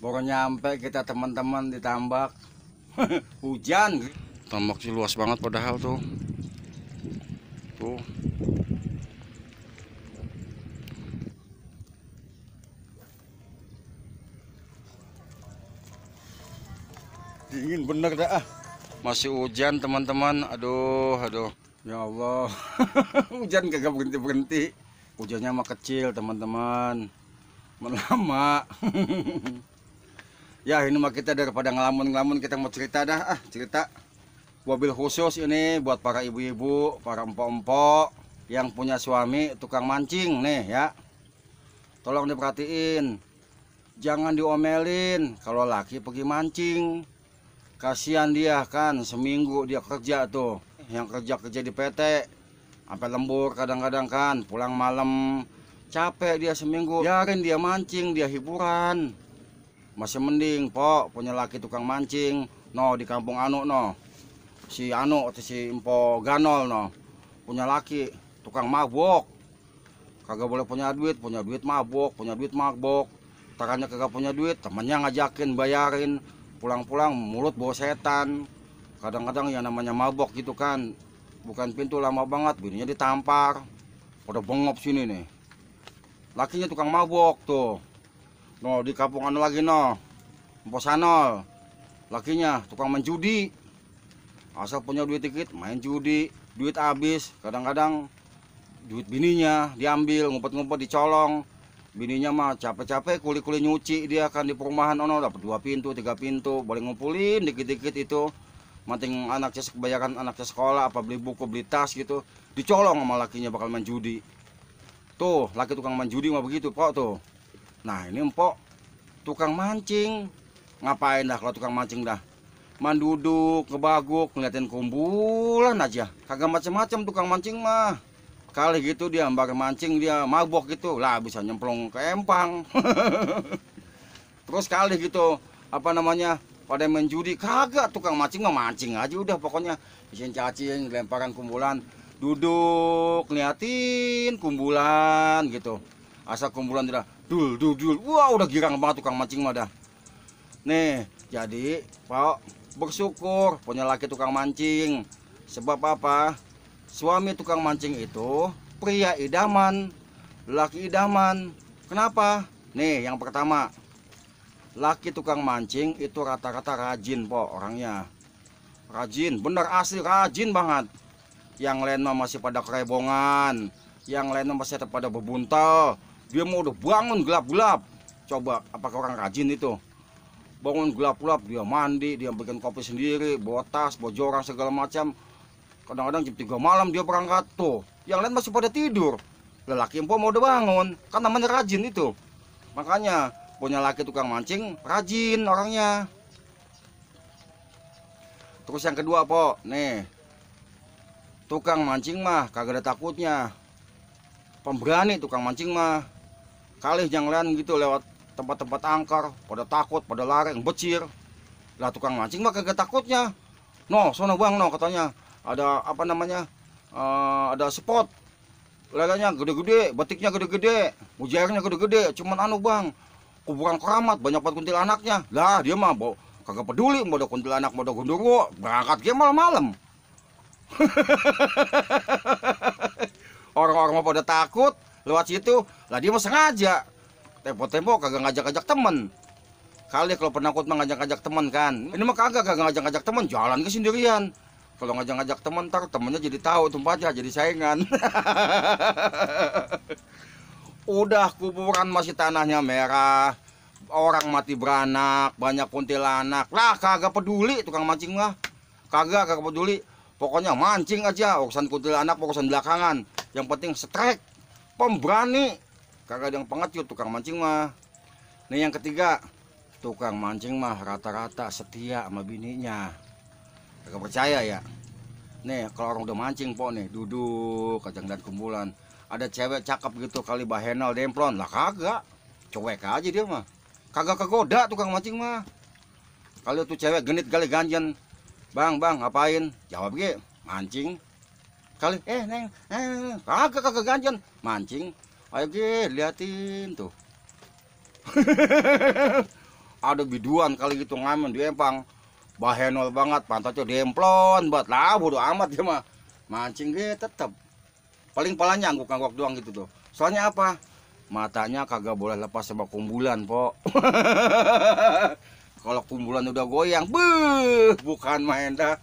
Baru nyampe kita teman-teman di tambak. Hujan. Tambak sih luas banget padahal tuh. Tuh. Dingin bener dah. Masih hujan teman-teman. Aduh, aduh. Ya Allah. Hujan kagak berhenti-berhenti. Hujannya mah kecil teman-teman. Lama. Ya ini mah kita daripada ngelamun-ngelamun, kita mau cerita dah. Cerita mobil khusus ini buat para ibu-ibu, para empok-empok yang punya suami tukang mancing nih ya. Tolong diperhatiin, jangan diomelin kalau laki pergi mancing. Kasihan dia kan, seminggu dia kerja tuh, yang kerja di PT sampai lembur kadang-kadang kan, pulang malam capek dia seminggu. Biarin dia mancing, dia hiburan. Masih mending pok punya laki tukang mancing no di kampung anu no. Si anu si Empo Ganol no punya laki tukang mabok. Kagak boleh punya duit mabok, punya duit mabok. Tarannya kagak punya duit, temannya ngajakin bayarin, pulang-pulang mulut bau setan. Kadang-kadang yang namanya mabok gitu kan, bukan pintu lama banget, bininya ditampar. Udah bengop sini nih. Lakinya tukang mabok tuh. No di kampung anu lagi no, Empo Sanol. Lakinya tukang main judi. Asal punya duit dikit main judi, duit habis. Kadang-kadang duit bininya diambil, ngumpet-ngumpet dicolong. Bininya mah capek-capek kuli-kuli nyuci dia kan di perumahan ono dapat 2 pintu, 3 pintu, boleh ngumpulin dikit-dikit itu. Manting anaknya kebayaran anaknya sekolah apa beli buku, beli tas gitu. Dicolong sama lakinya bakal main judi. Tuh, laki tukang main judi mah begitu, Pok tuh. Nah, ini empok tukang mancing. Ngapain dah kalau tukang mancing dah? Man duduk, ngebaguk, ngeliatin kumpulan aja. Kagak macem-macem tukang mancing mah. Kali gitu dia ambar mancing, dia mabok gitu. Lah bisa nyemplung ke empang. Terus kali gitu, apa namanya, pada main judi. Kagak, tukang mancing mah mancing aja udah pokoknya. Isiin cacing, lemparan kumpulan. Duduk, ngeliatin kumpulan gitu. Asal kumpulan tidak dul. Wah udah girang banget tukang mancing mah dah. Nih, jadi Pak bersyukur punya laki tukang mancing. Sebab apa? Suami tukang mancing itu pria idaman, laki idaman. Kenapa? Nih, yang pertama, laki tukang mancing itu rata-rata rajin, Pak, orangnya. Rajin, bener asli rajin banget. Yang lain mah masih pada kerebongan, yang lain mah masih pada bebuntal. Dia mau udah bangun gelap-gelap. Coba apakah orang rajin itu? Bangun gelap-gelap, dia mandi, dia bikin kopi sendiri, bawa tas, bawa jorang segala macam. Kadang-kadang jam 3 malam dia berangkat tuh. Yang lain masih pada tidur. Lelaki empok mau udah bangun, kan namanya rajin itu. Makanya punya laki tukang mancing rajin orangnya. Terus yang kedua, Pok, nih. Tukang mancing mah kagak ada takutnya. Pemberani tukang mancing mah. Kali yang lain gitu lewat tempat-tempat angker, pada takut, pada lari, becir. Lah tukang mancing mah kagak takutnya. No, sono bang, no katanya. Ada apa namanya? Ada spot. Lelanya gede-gede, batiknya gede-gede, mujairnya gede-gede. Cuman anu bang, kuburan keramat, banyak banget kuntilanaknya. Lah dia mah kagak peduli mau ada kuntilanak, mau ada gundurwo, berangkat dia malam-malam. Orang-orang mah pada takut lewat situ. Lah dia mah sengaja. Tempo-tempo kagak ngajak-ngajak temen. Kali kalau penakut mah ngajak-ngajak temen kan. Ini mah kagak ngajak-ngajak temen, jalan ke sendirian. Kalau ngajak-ngajak temen ntar temennya jadi tahu tempatnya, jadi saingan. Udah kuburan masih tanahnya merah, orang mati beranak, banyak kuntilanak. Lah kagak peduli tukang mancing mah. Kagak peduli. Pokoknya mancing aja, urusan kuntilanak urusan belakangan. Yang penting strike, pemberani. Kagak ada yang pengecut tukang mancing mah. Nih yang ketiga, tukang mancing mah rata-rata setia sama bininya. Kagak percaya ya? Nih kalau orang udah mancing, Pok nih, duduk kajang dan kumpulan. Ada cewek cakep gitu kali bahenol demplon. Lah kagak, cuek aja dia mah. Kagak kegoda tukang mancing mah. Kalau tuh cewek genit kali ganjen. Bang, ngapain? Jawab ge, mancing. Kali, neng, kagak ganjen, mancing. Ayo ge, liatin tuh. ada biduan kali gitu ngamen di empang. Bahenol banget, pantatnya demplon buat lah bodo amat dia mah. Mancing ge tetep. Paling palanya angguk-angguk doang gitu tuh. Soalnya apa? Matanya kagak boleh lepas sama kumbulan, po. Kalau kumbulan udah goyang, bukan main dah.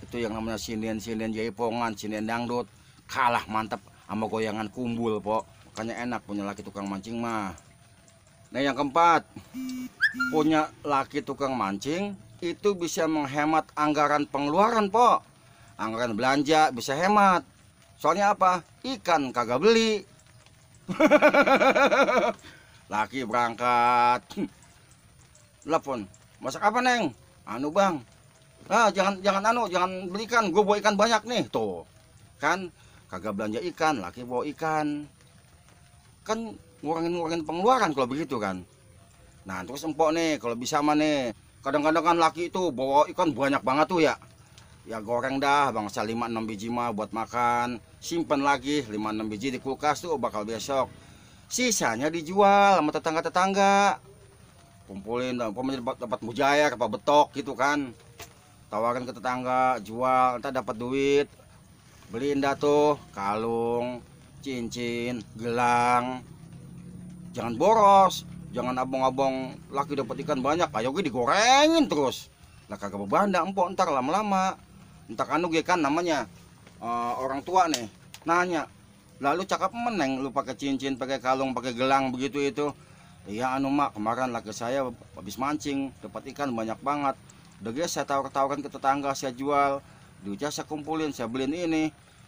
Itu yang namanya sinden-sinden jaipongan, sinden dangdut. Kalah mantap sama goyangan kumbul, po. Makanya enak punya laki tukang mancing mah. Nah yang keempat, punya laki tukang mancing itu bisa menghemat anggaran pengeluaran, po. Anggaran belanja bisa hemat. Soalnya apa? Ikan kagak beli. Laki berangkat. Telepon. Masak apa, Neng? Anu, Bang. Ah, jangan belikan. Gue bawa ikan banyak nih. Tuh. Kan kagak belanja ikan, laki bawa ikan. Kan ngurangin pengeluaran kalau begitu kan. Nah, terus empok nih kalau bisa mah nih. Kadang-kadang kan laki itu bawa ikan banyak banget tuh ya. Ya goreng dah bangsa 5-6 biji mah buat makan. Simpen lagi 5-6 biji di kulkas tuh bakal besok. Sisanya dijual sama tetangga-tetangga. Kumpulin dapat mujair apa betok gitu kan. Tawarin ke tetangga, jual, entar dapat duit. Beliin dah tuh kalung, cincin, gelang. Jangan boros, jangan abong-abong laki dapat ikan banyak, ayo gue digorengin terus. Lah kagak berbanda empok ntar lama-lama. Entar anu gue kan namanya orang tua nih nanya, lalu cakap meneng lu pakai cincin, pakai kalung, pakai gelang begitu itu. Iya anu mak, kemarin laki saya habis mancing dapat ikan banyak banget. Udah guys saya tawar-tawarin ke tetangga, saya jual. Duitnya saya kumpulin, saya beliin ini.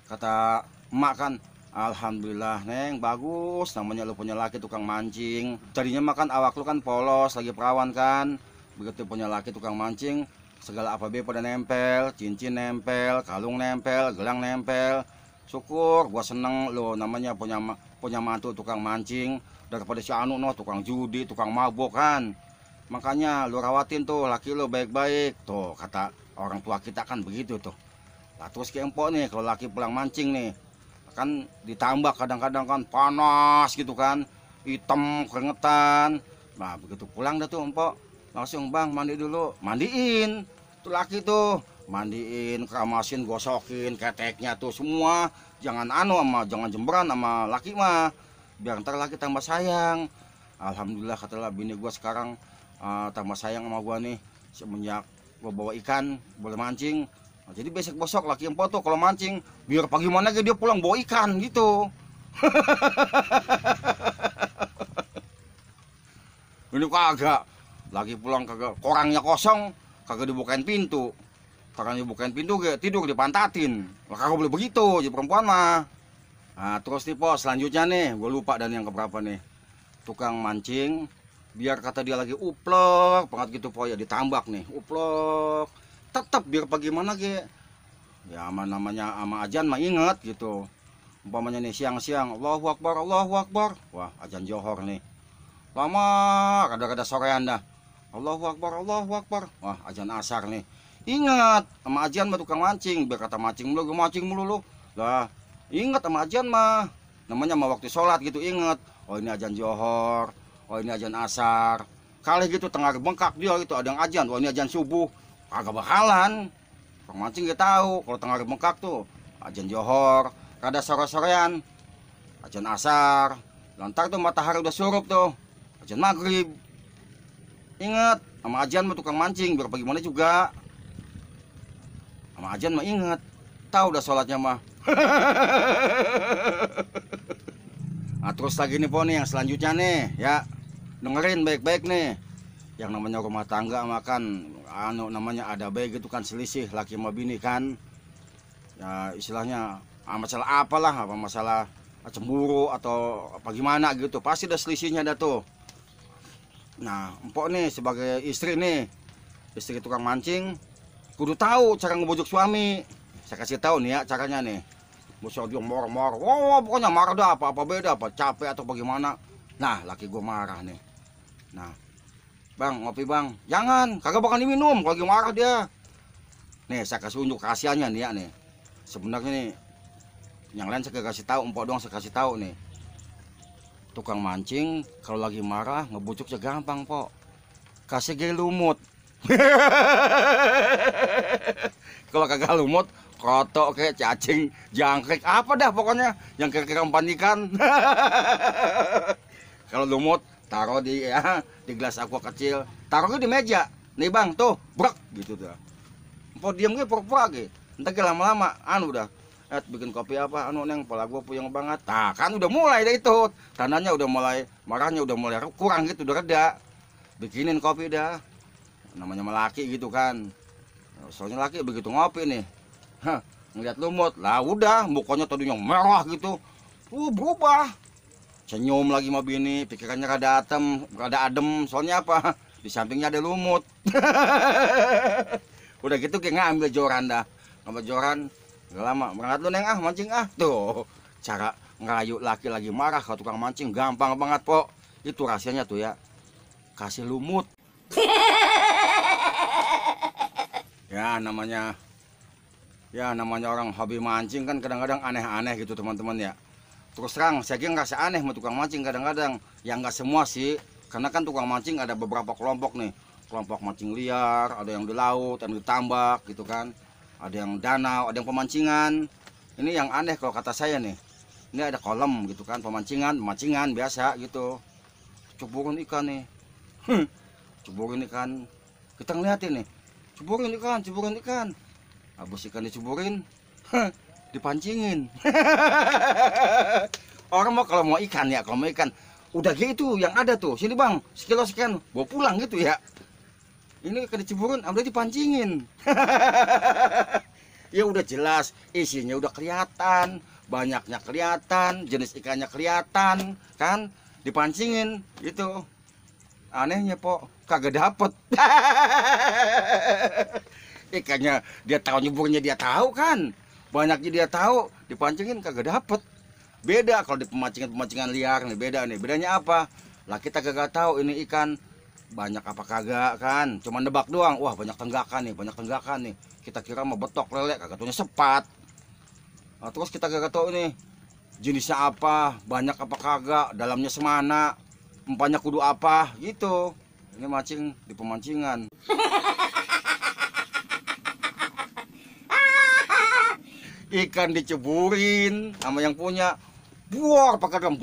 Kata emak kan, alhamdulillah Neng, bagus namanya lu punya laki tukang mancing. Tadinya makan awak lu kan polos, lagi perawan kan. Begitu punya laki tukang mancing, segala apa be pada nempel, cincin nempel, kalung nempel, gelang nempel. Syukur, gua seneng lu namanya punya mantu tukang mancing daripada si anu no tukang judi, tukang mabok kan. Makanya lu rawatin tuh laki lu baik-baik. Tuh kata orang tua kita kan begitu tuh. Lah terus ke empok nih kalau laki pulang mancing nih kan ditambah kadang-kadang kan panas gitu kan, hitam keringetan. Nah begitu pulang dah tuh empok langsung bang mandi dulu, mandiin tuh laki tuh, mandiin, keramasin, gosokin keteknya tuh semua. Jangan anu jangan jemberan sama laki mah, biar ntar laki tambah sayang. Alhamdulillah katalah bini gua sekarang tambah sayang sama gua nih semenjak gua bawa ikan boleh mancing. Nah, jadi besok laki empok tuh kalau mancing biar pagi mana dia pulang bawa ikan gitu. Ini kagak lagi pulang kagak, korangnya kosong, kagak dibukain pintu. Karena dibukain pintu tidur dipantatin. Lah kagak boleh begitu jadi perempuan mah. Nah, terus nih pos selanjutnya nih, gue lupa dan yang keberapa nih. Tukang mancing biar kata dia lagi uplek banget gitu po ya ditambak nih, uplek. Tetap biar bagaimana ge. Ya namanya ama ajan mah inget gitu. Umpamanya nih siang-siang Allahu Akbar, Allahu Akbar. Wah, ajan johor nih. Lama kada-kada sorean dah. Allahu Akbar, Allahu Akbar. Wah, ajan asar nih. Ingat sama ajan mah tukang mancing, biar kata mancing mulu lu. Lah, ingat sama ajan mah. Namanya mah waktu sholat gitu ingat. Oh ini ajan johor, oh ini ajan asar. Kali gitu tengah bengkak dia gitu ada yang ajan, oh ini ajan subuh. Kagak bakalan. Tukang mancing gak tahu kalau tengah bengkak tuh ajan johor, kada sore-sorean. Ajan asar. Lantar tuh matahari udah surup tuh. Ajan maghrib. Ingat sama ajan mah tukang mancing biar bagaimana juga. Sama ajan mah inget, tahu udah sholatnya mah. Nah terus lagi nih po nih yang selanjutnya nih ya, dengerin baik-baik nih. Yang namanya rumah tangga makan anu namanya ada baik gitu kan selisih laki sama bini kan. Ya istilahnya masalah apalah, apa masalah cemburu atau apa gimana gitu, pasti ada selisihnya dah tuh. Nah empok nih sebagai istri nih, istri tukang mancing kudu tahu cara ngebujuk suami. Saya kasih tahu nih ya caranya nih. Musuh dia marah-marah, oh pokoknya marah dah apa beda apa capek atau bagaimana. Nah laki gue marah nih. Nah bang ngopi bang, jangan kagak bakal diminum kalau lagi marah dia. Nih saya kasih unjuk rahasianya nih ya nih. Sebenarnya nih yang lain saya kasih tahu, empok doang saya kasih tahu nih. Tukang mancing kalau lagi marah ngebujuknya gampang pok. kasih ge lumut. Kalau kagak lumut, krotok kayak cacing, jangkrik, apa dah pokoknya yang kira-kira umpan ikan. Kalau lumut, taruh di gelas aqua kecil, taruhnya di meja. Nih bang, tuh, brak gitu tuh. Mau diem gue pura-pura gitu. Entar lama-lama, udah. Bikin kopi apa, neng, pola gue puyeng banget. Nah kan udah mulai deh itu, tandanya udah mulai, marahnya udah mulai kurang gitu, udah reda. Bikinin kopi dah, namanya melaki gitu kan. Soalnya laki begitu ngopi nih, ngeliat lumut, lah udah mukanya tadinya merah gitu, berubah. Senyum lagi sama bini, pikirannya rada adem, soalnya apa? Di sampingnya ada lumut. Udah gitu kayak ngambil joran dah, ngambil joran. Gak lama, berangkat lu neng mancing tuh. Cara ngerayu laki lagi marah kalau tukang mancing gampang banget po. Itu rahasianya tuh ya, kasih lumut. Ya namanya orang hobi mancing kan kadang-kadang aneh-aneh gitu teman-teman ya. Terus terang saya kira ngerasa aneh sama tukang mancing kadang-kadang. Ya nggak semua sih, karena kan tukang mancing ada beberapa kelompok nih. Kelompok mancing liar, ada yang di laut, ada yang di tambak gitu kan. Ada yang danau, ada yang pemancingan. Ini yang aneh kalau kata saya nih. Ini ada kolam gitu kan, pemancingan biasa gitu. Ceburin ikan nih. Ceburin ikan. Kita ngeliatin nih. Ceburin ikan. Habis ikan diceburin, dipancingin. Orang kalau mau ikan udah gitu yang ada tuh. Sini bang, sekilo sekian, bawa pulang gitu ya. Ini ikan diceburin, ambil dipancingin. Ya udah jelas, isinya udah kelihatan, banyaknya kelihatan, jenis ikannya kelihatan, kan? Dipancingin gitu. Anehnya po, kagak dapet. Ikannya dia tahu, nyeburnya dia tahu kan, banyaknya dia tahu, dipancingin kagak dapet. Beda kalau di pemancingan liar nih, bedanya apa? Lah kita kagak tahu ini ikan banyak apa kagak kan, cuma nebak doang. Wah banyak tenggakan nih, kita kira mau betok lele, kagak taunya sepat. Nah, terus kita kagak tahu ini jenisnya apa, banyak apa kagak, dalamnya semana, umpannya kudu apa gitu. Ini mancing di pemancingan. Ikan diceburin sama yang punya, buar pakai drum,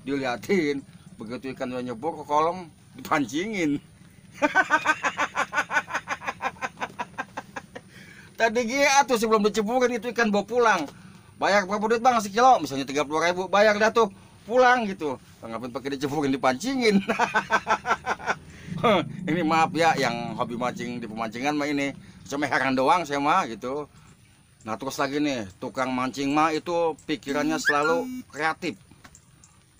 diliatin. Begitu ikan udah nyebur ke kolam, dipancingin. Tadi tuh sebelum diceburin itu ikan bawa pulang. Bayar berapa duit bang sekilo? Misalnya 30.000, bayar dah tuh, pulang gitu. Ngapain pakai diceburin, dipancingin. Ini maaf ya yang hobi mancing di pemancingan mah ini. Cuma heran doang saya mah gitu. Nah terus lagi nih, tukang mancing mah itu pikirannya selalu kreatif,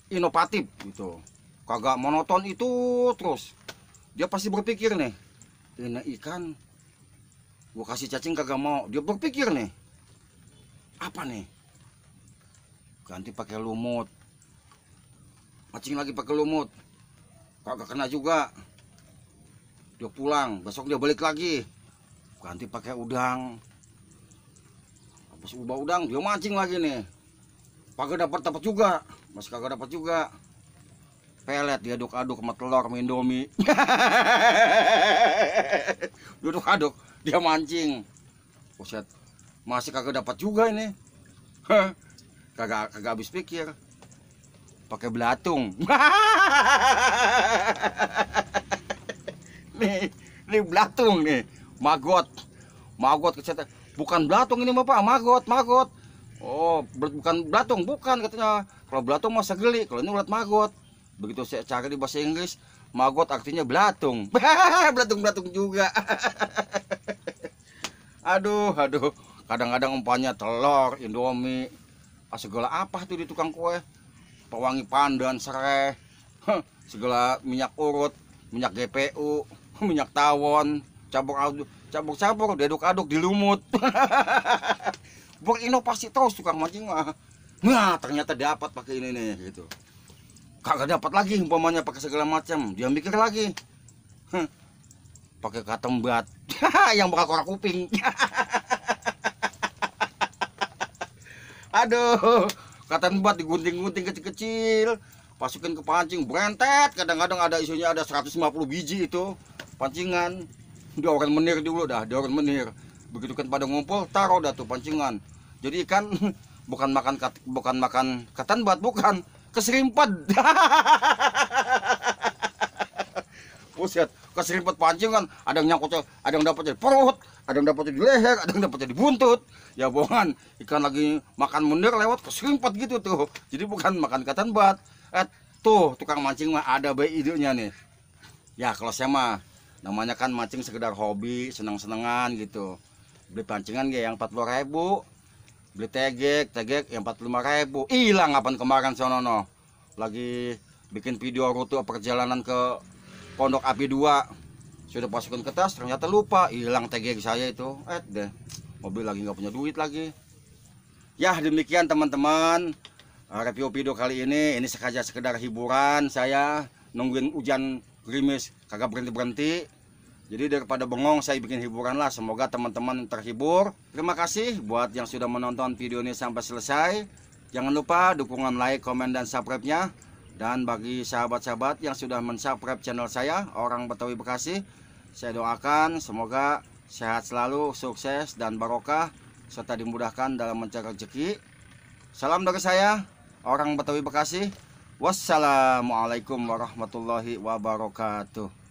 inovatif gitu. Kagak monoton itu terus. Dia pasti berpikir nih, ini ikan gua kasih cacing kagak mau. Dia berpikir nih, apa nih? Ganti pakai lumut. Mancing lagi pakai lumut. Kagak kena juga. Dia pulang, besok dia balik lagi. Ganti pakai udang. Habis ubah udang, dia mancing lagi nih. Kagak dapat juga, masih kagak dapat juga. Pelet dia aduk-aduk sama telur sama Indomie. Duduk-aduk, dia mancing. Buset, masih kagak dapat juga ini. Kagak habis pikir. Pakai belatung. Nih belatung nih, magot kecetak. Bukan belatung ini Bapak, magot. Oh, bukan belatung, bukan katanya. Kalau belatung masa geli, kalau ini ulat magot. Begitu saya cari di bahasa Inggris, magot artinya belatung. Belatung juga. Aduh. Kadang-kadang umpannya telur, Indomie. Segala apa tuh di tukang kue? Pewangi pandan, serai. Segala minyak urut, minyak GPU, minyak tawon, campur diaduk-aduk di lumut. Berinovasi terus tukang mancing mah. Nah ternyata dapat pakai ini nih gitu. Kagak dapat lagi umpamanya pakai segala macam, dia mikir lagi. Pakai katembat yang bakal korak kuping. Aduh, katembat digunting-gunting kecil-kecil, masukin ke pancing, berentet. Kadang-kadang ada isunya ada 150 biji itu pancingan. Dia orang menir dulu dah, dia orang menir. Begitu kan pada ngumpul, taruh dah tuh pancingan. Jadi ikan bukan makan ketanbat, bukan keserimpat. Buset, keserimpat pancingan, ada yang nyangkut, ada yang dapat di perut, ada yang dapat di leher, ada yang dapat di buntut. Ya bohongan, ikan lagi makan menir lewat keserimpat gitu tuh. Jadi bukan makan ketanbat. Tuh tukang mancing mah ada baik idenya nih. Ya kalau saya mah namanya kan mancing sekedar hobi, senang-senangan gitu. Beli pancingan ya yang 40.000, beli tegek yang 45.000. Hilang apaan kemarin sonono. Lagi bikin video rute perjalanan ke Pondok Api 2. Sudah masukin ke tas, ternyata lupa, hilang tegek saya itu. Deh, mobil lagi nggak punya duit lagi. Ya demikian teman-teman, review video kali ini sengaja sekedar hiburan. Saya nungguin hujan gerimis kagak berhenti-berhenti. Jadi daripada bengong, saya bikin hiburan lah. Semoga teman-teman terhibur. Terima kasih buat yang sudah menonton video ini sampai selesai. Jangan lupa dukungan like, komen, dan subscribe-nya. Dan bagi sahabat-sahabat yang sudah mensubscribe channel saya, Orang Betawi Bekasi, saya doakan semoga sehat selalu, sukses, dan barokah, serta dimudahkan dalam mencari rezeki. Salam dari saya, Orang Betawi Bekasi. Wassalamualaikum warahmatullahi wabarakatuh.